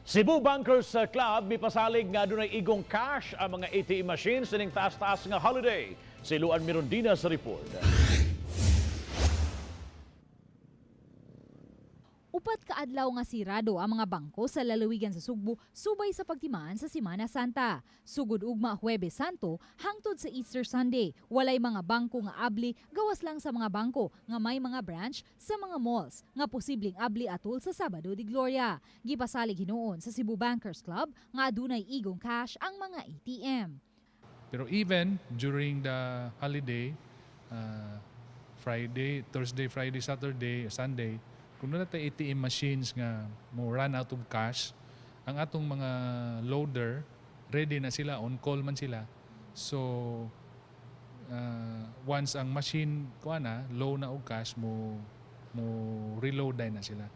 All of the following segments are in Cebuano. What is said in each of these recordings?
Cebu Bankers Club mipasalig nga adunay igong cash ang mga ATM machines sining taas-taas nga holiday. Si Luan Mirondina sa report. 4 ka adlaw nga sirado ang mga bangko sa lalawigan sa Sugbo subay sa pagtimaan sa Semana Santa. Sugod ugma Huwebes Santo hangtod sa Easter Sunday, walay mga bangko nga abli gawas lang sa mga bangko nga may mga branch sa mga malls nga posibleng abli atol sa Sabado de Gloria. Gipasalig hinuon sa Cebu Bankers Club nga adunay igong cash ang mga ATM. Pero even during the holiday, Friday, Thursday, Friday, Saturday, Sunday, kung naa tay ATM machines nga mo run out of cash, ang atong mga loader, ready na sila, on call man sila. So, once ang machine kuha na, low na og cash, mo reload na sila.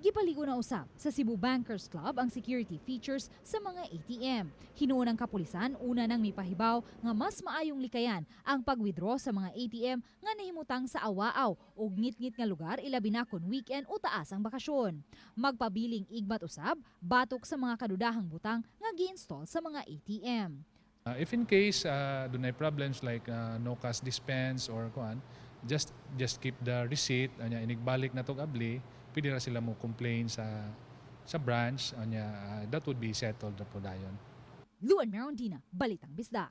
Gipaligo na usab sa Cebu Bankers Club ang security features sa mga ATM. Hinuon ang kapulisan una nang mipahibaw nga mas maayong likayan ang pag-withdraw sa mga ATM nga nahimutang sa awaaw o ngitngit nga lugar, ilabi na kon weekend o taas ang bakasyon. Magpabiling igmat usab batok sa mga kadudahang butang nga gi-install sa mga ATM. If in case dunay problems like no cash dispense or kuan, just keep the receipt, anya inigbalik na tog abli, pwede ra sila mo complain sa branch, anya that would be settled na po dayon. Luan Merondina, Balitang Bisdak.